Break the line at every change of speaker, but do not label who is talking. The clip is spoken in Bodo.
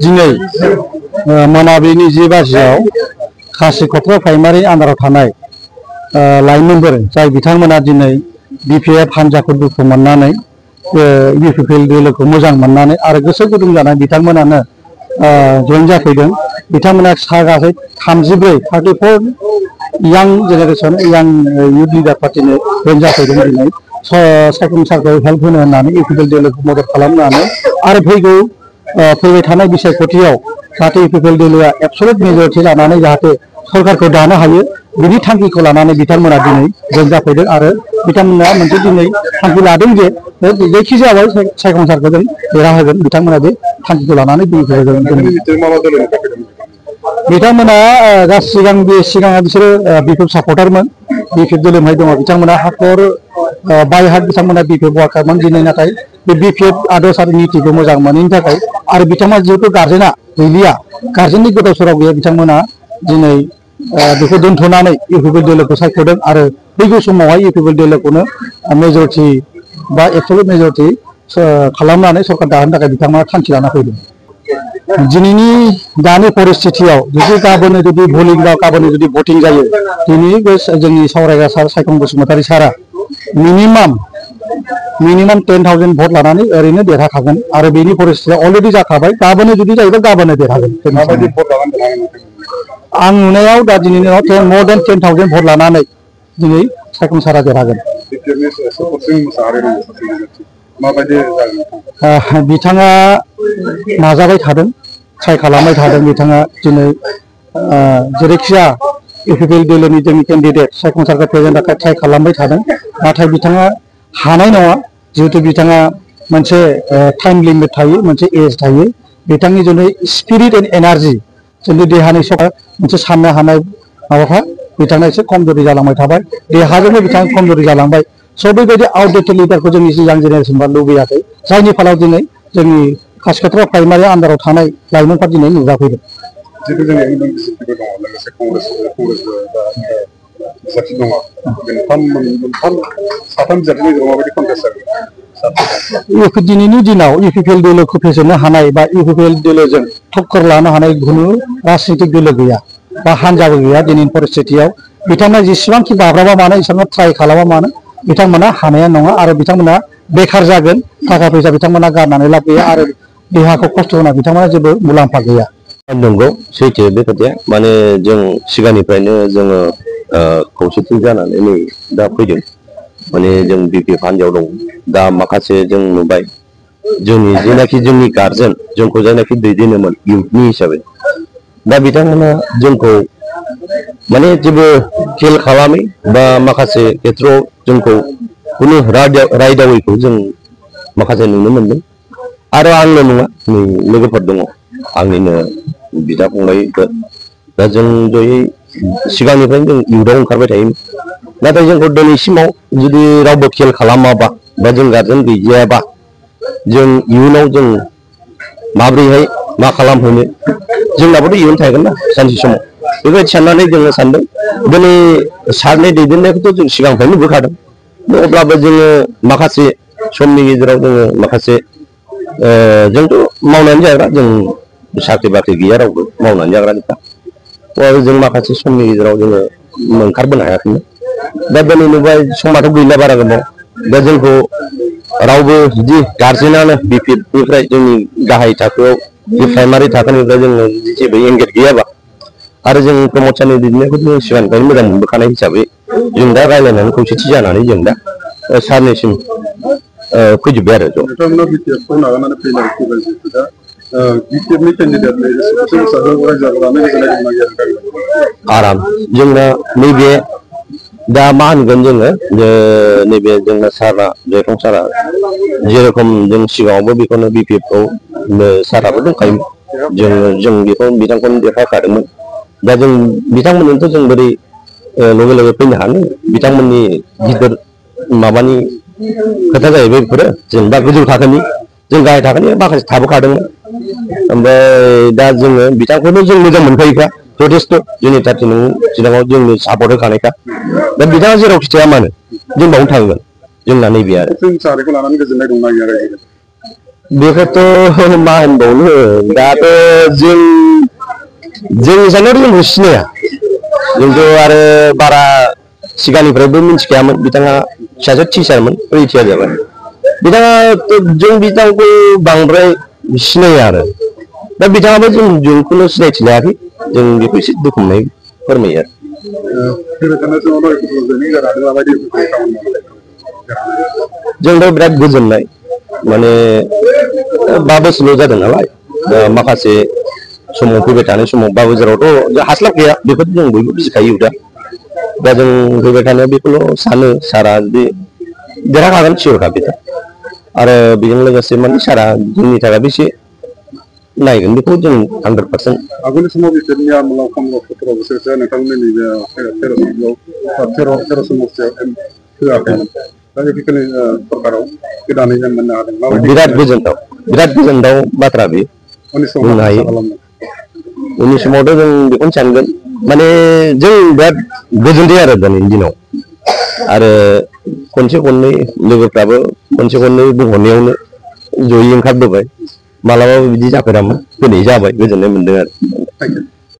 दिनै मोनाबिलिनि 10 बाजियाव खासिखत्रा प्राइमारि आन्दाराव थानाय लाइमोनफोर जाय बिथांमोना दिनै बिपिएफ हान्जाखौ दुखु मोननानै इउपिपिएल दोलोखौ मोजां मोननानै आरो गोसो गुदुं जानाय बिथांमोनानो जइन जाफैदों। बिथांमोना गासै 34 यां जेनेरेशन यां इउथ लिडार पार्टिनि जइन जाफैदों। दिनै सायखं सारखौ हेल्प होनो होननानै इउपिपिएल दोलोखौ मदद खालामनानै आरो फैबाय थानाय बिसायख'थियाव जाहाथे इउपिपिएल दोलोआ एबसलुट मेजरिटि लानानै जाहाथे सरकारखौ दानो हायो बिनि थांखिखौ लानानै बिथांमोना दिनै जइन जाफैदों आरो बिथांमोना मोनसे दिनै थांखि लादों जे जायखिजाया सायखं सारखौ जों देरहाहोगोन। बिथांमोना बे थांखिखौ लानानै बिथांमोना सिगाङा बिसोरो बिपिएफ सापर्टारमोन। बिपिएफ दोलोनिफ्राय दङ बिथांमोना हाखर बायहाट बिथांमोना बिपिएफ वार्कारमोन। दिनै नाथाय बे बिपिएफ आदर्श आरो नीतिखौ मोजां मोनैनि थाखाय आरो बिथांमोना जिहेतु गार्जेना गैलिया, गार्जेननि गोदाव सोराव गैया, बिथांमोना दिनै बेखौ दोनथ'नानै इउपिपिएल दोलोखौ सायख'दों आरो फैगौ समावहाय इउपिपिएल दोलोखौनो मेजरिटि बा एबसलुट मेजरिटि खालामनानै सरकार दाहोनो थाखाय बिथांमोना थांखि लाना फैदों। दिनैनि दानि परिस्थितियाव जुदि गाबोन जुदि भलिं बा गाबोन जुदि भटिं जायो, दिनै बे जोंनि सावरायग्रा सार सायखं बसुमतारी सारा मिनिमाम 10,000 भट लानानै ओरैनो देरहाखागोन आरो बेनि परिस्थितिया अलरेडि जाखाबाय। गाबोन जुदि जायोबा गाबोन देरहागोन। आं नुनायाव दा दिनैनि more than 10,000 भट लानानै दिनै सायखं सारा देरहागोन। बिथाङा नाजाबाय थादों, ट्राइ खालामबाय थादों। बिथाङा दिनै जेरैखिजाया इउपिपिएल दोलोनि जोंनि केन्डिडेट सायखं सारखौ प्रेजेन्ट थाखाय ट्राइ खालामबाय थादों। नाथाय बिथाङा हानाय नङा, जिहेतु बिथाङा मोनसे टाइम लिमिट थायो, मोनसे एज थायो। बिथांनि जुनै स्पिरिट एन्ड एनार्जि जोंनि देहानि मोनसे साननो हानाय माबाफ्रा बिथाङा एसे खमजोरि जालांबाय थाबाय। देहाजोंबो बिथाङा खमजोरि जालांबाय। स' बेबायदि आउटडेटेड लिडारखौ जोंनि यां जेनेरेसनफ्रा लुबैयाखै, जायनि फलाव दिनै जोंनि खासिखत्रा प्राइमारि आन्दाराव थानाय लाइमोनफ्रा दिनै नुजाफैदों। दिनैनि दिनाव इउपिपिएल दोलोखौ फेजेननो हानाय बा इउपिपिएल दोलोजों टक्कर लानो हानाय खुनु राजनीतिक दोलो गैया बा हान्जाबो गैया। दिनैनि परिस्थितियाव बिथांमोना जेसेबांखि बाब्राबा मानो, एसेबां ट्राइ खालामा मानो, बिथांमोना हानाया नङा आरो बिथांमोना बेखार जागोन। थाखा फैसा बिथांमोना गारनानै लाब गैया आरो देहाखौ खस्थ' होना बिथांमोना जेबो मुलाम्फा गैया।
नंगौ, सैथो बे खोथाया। माने जों सिगांनिफ्रायनो जोङो खौसेथि जानानै नै दा फैदों। माने जों बिपिएफ हान्जायाव दं। दा माखासे जों नुबाय जोंनि जेनाखि जोंनि गार्जेन जोंखौ जायनाखि दैदेनोमोन इउथनि हिसाबै, दा बिथांमोना जोंखौ माने जेबो खेल खालामै बा माखासे खेथ्रआव जोंखौ खुनु रायदावैखौ जों माखासे नुनो मोनदों। आरो आंल' नङा, नै लोगोफोर दङ आंनिनो बिदा फंबायफोर। दा जों जयै सिगांनिफ्रायनो जों इउथआव ओंखारबाय थायोमोन। नाथाय जोंखौ दिनैसिमाव जुदि रावबो खेल खालामाबा बा जों गार्जेन गैजायाबा जों इयुनाव जों माब्रैहाय मा खालामहोनो, जोंनाबोथ' इयुन थागोन ना सानसे समाव। बेबायदि साननानै जोङो सानदों दिनै सारनि दैदेननायखौथ' जों सिगांनिफ्रायनो नुबोखादों। अब्लाबो जोङो माखासे समनि गेजेराव जोङो माखासे जोंथ' मावनानै जाग्रा, जों साख्रि बाख्रि गैया, रावबो मावनानै जाग्रानिखा। जों माखासे समनि गेजेराव जोङो ओंखारबोनो हायाखैमोन। दा दिनै नुबाय समाथ' गैला बारा गोबाव। दा जोंखौ रावबो जुदि गार्जेनानो बिपिएफनिफ्राय जोंनि गाहाय थाखोआव बे प्राइमारि थाखोनिफ्राय जोङो जेबो एंगेज गैयाबा आरो जों प्रमद सारनि दैदेननायखौ जों सिगांनिफ्रायनो मोजां मोनबोखानाय हिसाबै जों दा रायज्लायनानै खौसेथि जानानै जों दा सारनिसिम फैजोब्बाय आरो ज'। आराम जोंना नैबे दा मा होनगोन जोङो, नैबे जोंना सारा जयफं सारा जेरेखम जों सिगाङावबो बेखौनो बिपिएफखौ साराबो दंखायोमोन। जों बेखौ बिथांखौनो देरहाखादोंमोन। दा जों बिथांमोनजोंथ' जों बोरै लगे लगे फैनो हानो, बिथांमोननि गिदिर माबानि खोथा जाहैबाय बेफोरो। जेनेबा गोजौ थाखोनि, जों गाहाय थाखोनि माखासे थाबोखादोंमोन। ओमफ्राय दा जोङो बिथांखौनो जों मोजां मोनखायोखा जथेस्थ'। जोंनि पार्टि चिराङाव जोंनो सापर्ट होखानायखा। दा बिथाङा जेरावखि थाया मानो जों बावनो थांगोन। जोंना नैबे आरो बेखौथ' मा होनबावनो दाथ' जों जानायाव जोंखौ सिनाया जोंथ' आरो बारा सिगांनिफ्रायबो मिथिखायामोन बिथाङा सासे टिचारमोन रिटायार जाबाय बिथाङा जों बिथांखौ बांद्राय सिनाया आरो दा बिथाङाबो जोंखौनो सिनायथि लायाखै जों बेखौ एसे दुखु मोननाय फोरमायो आरो जोंथ' बिराद गोजोननाय माने 5 बोसोरल' जादों नालाय माखासे समाव फैबाय थानाय समाव 5 बोसोरावथ' हास्लाबखाया बेखौ जों बयबो बुजिखायो दा जों फैबाय थानायाव बेखौल' सानो सारा जुदि देरहाखागोन सियरखा बिथा आरो बेजों लोगोसे माने सारा जोंनि थाखाय बेसे नायगोन बेखौ जों 100%
आगोलनि समाव बिसोरनि आमोलाव 15-17 बोसोरसो नोंथांमोननि बे 13 समस्यायाव होआखैमोन दा बेखिनि सरकाराव गोदानै जों मोननो हादों
बिराद गोजोनथाव बाथ्रा बे बुंनो हायो उननि समावथ' जों बेखौनो सानगोन माने जों बिराद गोजोनदों आरो दिनैनि दिनाव आरो खनसे खननै लोगोफ्राबो खनसे खननै बुंहरनायावनो जयै ओंखारबोबाय मालाबाबो बिदि जाफेरामोन दिनै जाबाय गोजोननाय मोनदों आरो